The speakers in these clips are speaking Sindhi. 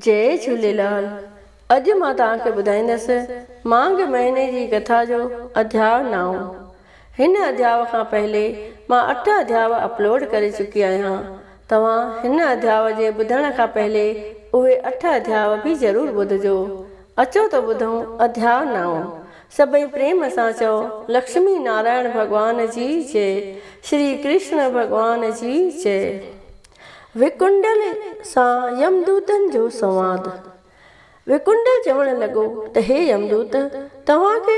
جئي جهوليلال اڄ مان توهان کي ٻڌائيندس مانگهه مهيني جي ڪٿا جو اڌياء نائون. هن اڌياء کان پهلي مان اٺ اڌياء اپلوڊ ڪري چڪي آهيان. توهان هن اڌياء جي ٻڌڻ کان پهلي اهي اٺ اڌياء به ضرور ٻڌجو. اچو ته ٻڌون اڌياء نائون. سڀئي پريم سان چئو لڪشمي نارائڻ ڀڳوان جي جئي شري ڪرشن ڀڳوان جي جئي. وڪنڊل سان يمدوتن جو سنواد. وڪنڊل چوڻ لڳو ته هي يمدوت! توهان کي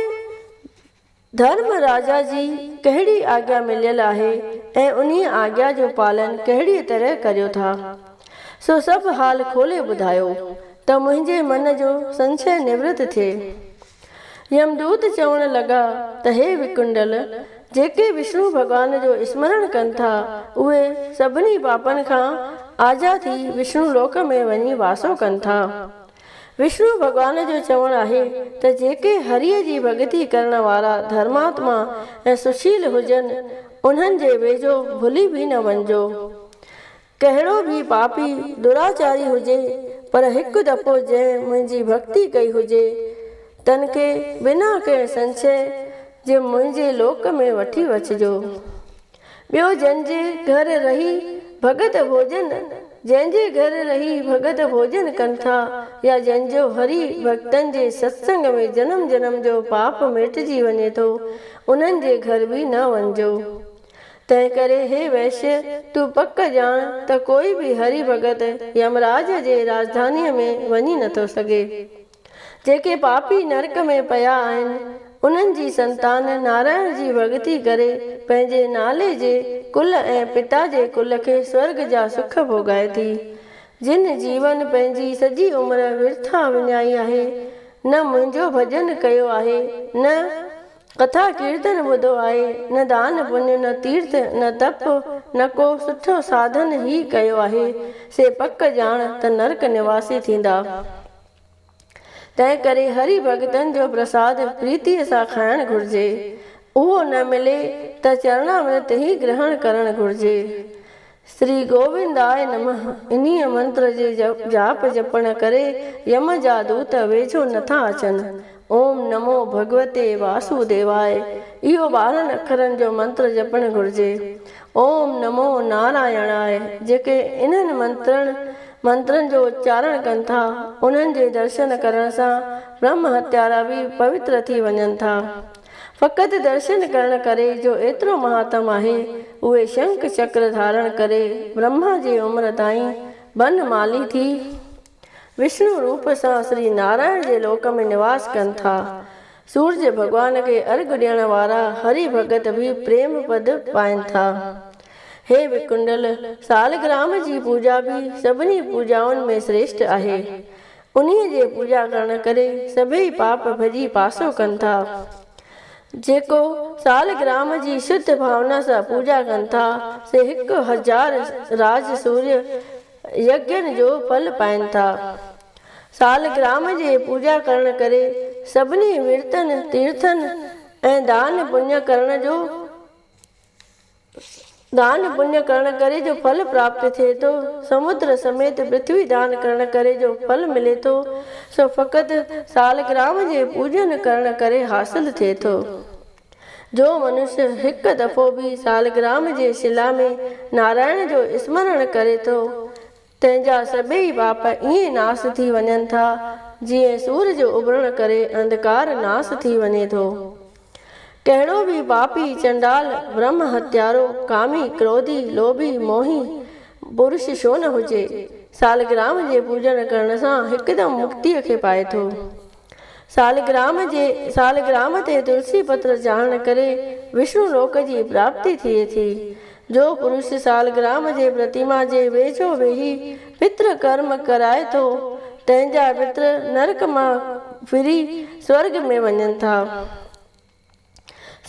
ڌرم راجا جي ڪهڙي آگيا مليل آهي ۽ انهيء آگيا جو پالن ڪهڙيء طرح ڪريو ٿا؟ سو سڀ حال کولي ٻڌايو ته منهنجي من جو سنشيه نورت ٿئي. يمدوت چوڻ لڳا ته هي وڪنڊل! جيڪي وشنو ڀڳوان جو اسمرڻ ڪن ٿا، اهي سڀني پاپن کان آجا ٿي وشنو لوڪ ۾ وڃي واسو ڪن ٿا. وشنو ڀڳوان جو چوڻ آهي ته جيڪي هريء جي ڀڳتي ڪرڻ وارا ڌرماتما ۽ سشيل هجن، انهن جي ويجهو ڀلي به نه وڃجو. ڪهڙو به پاپي دراچاري هجي، پر هڪ دفعو جنهن منهنجي ڀڳتي ڪئي هجي، تنھن کي بنا ڪنهن سنشيه جي منهنجي لوڪ ۾ وٺي وڇجو. ٻيو جنھن جي گهر رهي ڀڳت ڀوڄن، جنھن جي گهر رهي ڀڳت ڀوڄن ڪن ٿا يا جنھن جو هري ڀڳتن جي ستسنگ ۾ جنم جنم جو پاپ ميٽجي وڃي ٿو، انھن جي گهر به نه وڃجو. تنهنڪري هي وئشيه! تون پڪ ڄاڻ ته ڪوئي به هري ڀڳت يمراج جي راڄڌانيء ۾ وڃي نٿو سگهي. جيڪي پاپي نرڪ ۾ پيا آهن، انهن جي سنتان نارائڻ جي ڀڳتي ڪري پنهنجي نالي جي ڪل ۽ پتا جي ڪل کي سورڳ جا سک ڀوڳائي ٿي. جن جيون پنهنجي سڄي عمر ورٿا وڃائي آهي، نه منهنجو ڀڄن ڪيو آهي، نه. ڪٿا ڪيرتن ٻڌو آهي، نه دان پڃ، نه تيرٿ، نه تپ، نه ڪو سٺو ساڌن هي ڪيو آهي، سي پڪ ڄاڻ ته نرڪ نواسي ٿيندا. تنهن ڪري هري ڀڳتن جو پرساد پريتيء سان کائڻ گهرجي. اهو نه ملي ته چرڻامرت ئي گرهڻ ڪرڻ گهرجي. شري گوونداء نمه انهيء منتر جي جاپ جپڻ ڪري يم جا دوت ويجهو نٿا اچن. اوم نمو ڀڳوتي واسوديواء اهو 12 اکرن جو منتر جپڻ گهرجي. اوم نمو نارائڻاء جيڪي انهن منترن منترن جو اچارڻ ڪن ٿا، انهن جي درشن ڪرڻ سان برهم هتيارا به پوتر ٿي وڃن ٿا. فقط درشن ڪرڻ ڪري جو ايترو مهاتم آهي، اهي شنک چڪر ڌارڻ ڪري برهما جي عمر تائين بن مالي ٿي وشنو روپ سان سري نارائڻ جي لوڪ ۾ نواس ڪن ٿا. سورج ڀڳوان کي ارگهه ڏيڻ وارا هري ڀڳت به پريم پد پائين ٿا. هي وڪنڊل، سالگرام جي پوڄا به سڀني پوڄائن ۾ سريشٽ آهي. انهيء جي پوڄا ڪرڻ ڪري سڀيئي پاپ ڀڄي پاسو ڪن ٿا. جيڪو سالگرام جي شڌ ڀاونا سان پوڄا ڪن ٿا، سي 1000 راج سوريه يگين جو ڦل پائين ٿا. سالگرام جي پوڄا ڪرڻ ڪري سڀني ورتن، تيرٿن ۽ دان پڃ ڪرڻ جو دان پڃ ڪرڻ ڪري جو ڦل پراپت ٿئي ٿو، سمدر سميت پرٿوي دان ڪرڻ ڪري جو ڦل ملي ٿو، سو فقط سالگرام جي پوڄن ڪرڻ ڪري حاصل ٿئي ٿو. جو منش هڪ دفعو به سالگرام جي شلا ۾ نارائڻ جو اسمرڻ ڪري ٿو، تنهن جا سڀيئي پاپ ائين ناس ٿي وڃن ٿا، جيئن سورج اڀرڻ ڪري انڌڪار ناس ٿي وڃي ٿو. ڪهڙو به پاپي، چنڊال، برهم هتيارو، ڪامي، ڪروڌي، لوڀي، موهي پرش ڇو نه هجي، سالگرام جي پوڄڻ ڪرڻ سان هڪدم مڪتيء کي پائي ٿو. سالگرام جي سالگرام تي تلسي پتر چاڙهڻ ڪري وشنو لوڪ جي پراپتي ٿئي ٿي. جو پرش سالگرام جي پرتيما جي ويجهو ويهي پتر ڪرم ڪرائي ٿو، تنهن جا پتر نرڪ مان ڦري سورڳ ۾ وڃن ٿا.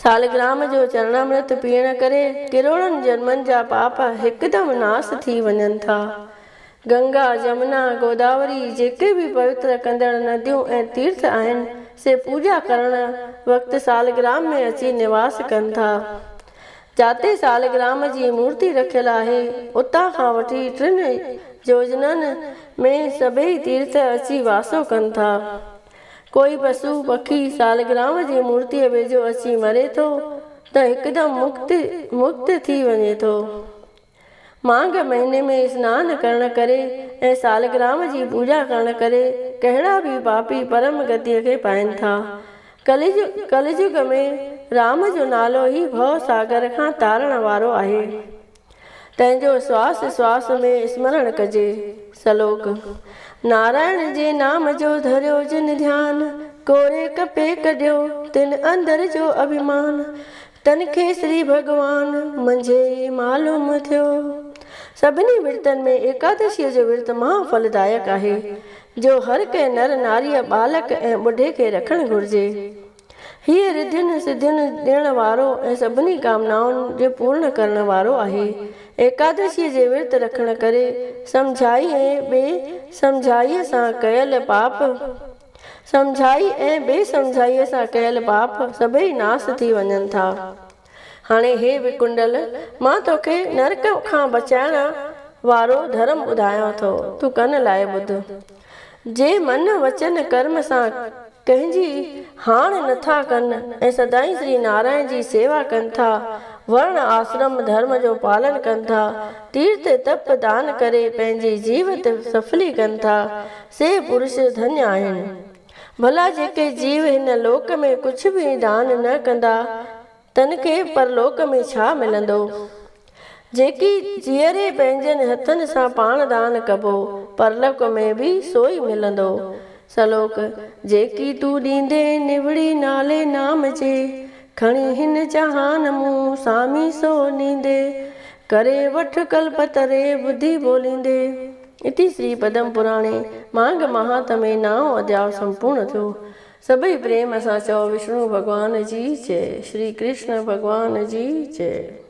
سالگرام جو چرڻامرت پيئڻ ڪري ڪروڙن جنمن جا پاپ هڪدم ناس ٿي وڃن ٿا. گنگا، جمنا، گوداوري جيڪي به پوتر ڪندڙ نديون ۽ تيرٿ آهن، سي پوڄا ڪرڻ وقت سالگرام ۾ اچي نواس ڪن ٿا. جاتي سالگرام جي مورتي رکيل آهي، اتان کان وٺي ٽن يوجنن ۾ سڀيئي تيرٿ اچي واسو ڪن ٿا. ڪوئي پسو پکي سالگرام جي مورتيء ويجهو اچي مري ٿو ته هڪدم مڪت ٿي وڃي ٿو. مانگهه مهيني ۾ سنان ڪرڻ ڪري ۽ سالگرام جي پوڄا ڪرڻ ڪري ڪهڙا به پاپي پرم گتيء کي پائين ٿا. ڪلجگ ۾ رام جو نالو ئي ڀؤ ساگر کان تارڻ وارو آهي. تنهن جو سواس سواس ۾ اسمرڻ ڪجي. سلوڪ، نارائڻ جي نام جو ڌريو جن ڌيان، ڪوري ڪپي ڪڍيو تن اندر جو اڀيمان. تن کي سري ڀڳوان منجهي ئي معلوم ٿيو. سڀني ورتن ۾ ايڪادشيء جو ورت مها ڦلدائڪ آهي، جو هر ڪنهن نر ناريء، ٻالڪ ۽ ٻڍي کي رکڻ گهرجي. هيء رڌين سڌين ڏيڻ وارو ۽ سڀني ڪامنائن جي پورڻ ڪرڻ وارو آهي. ايڪادشيء جي ورت رکڻ ڪري سمجهائي ۽ بي سمجهائيء سان ڪيل پاپ، سمجهائي ۽ بي سمجهائيء سان ڪيل پاپ سڀئي ناس ٿي وڃن ٿا. هاڻي هي وڪنڊل، مان توکي نرڪ کان بچائڻ وارو ڌرم ٻڌايان ٿو، تون ڪن لائي ٻڌ. جي من، وچن، ڪرم سان ڪنهن جي هاڻ نٿا ڪن ۽ سدائين سري نارائڻ جي سيوا ڪن ٿا، ورڻ آسرم ڌرم جو پالن ڪن ٿا، تيرٿ تپ دان ڪري پنهنجي جيوت سڦلي ڪن ٿا، سي پرش ڌڃ آهن. ڀلا جيڪي جيو هن لوڪ ۾ ڪجهه به دان نه ڪندا، تن کي پرلوڪ ۾ ڇا ملندو؟ جيڪي جيئري پنهنجن هٿن سان پاڻ دان ڪبو، پرلوڪ ۾ به سو ئي ملندو. سلوڪ، جيڪي تون ڏيندين نوڙي نالي نام جي، کڻي هن جهان مون سامي سو نيندي، ڪري وٺ ڪلپتري ٻڌي ٻوليندي. اتي شري پدم پراڻي مانگهه مهاتمي نائون اڌياء سمپورڻ ٿيو. سڀئي پريم سان چئو وشنو ڀڳوان جي جئي، شري ڪرشن ڀڳوان جي جئي.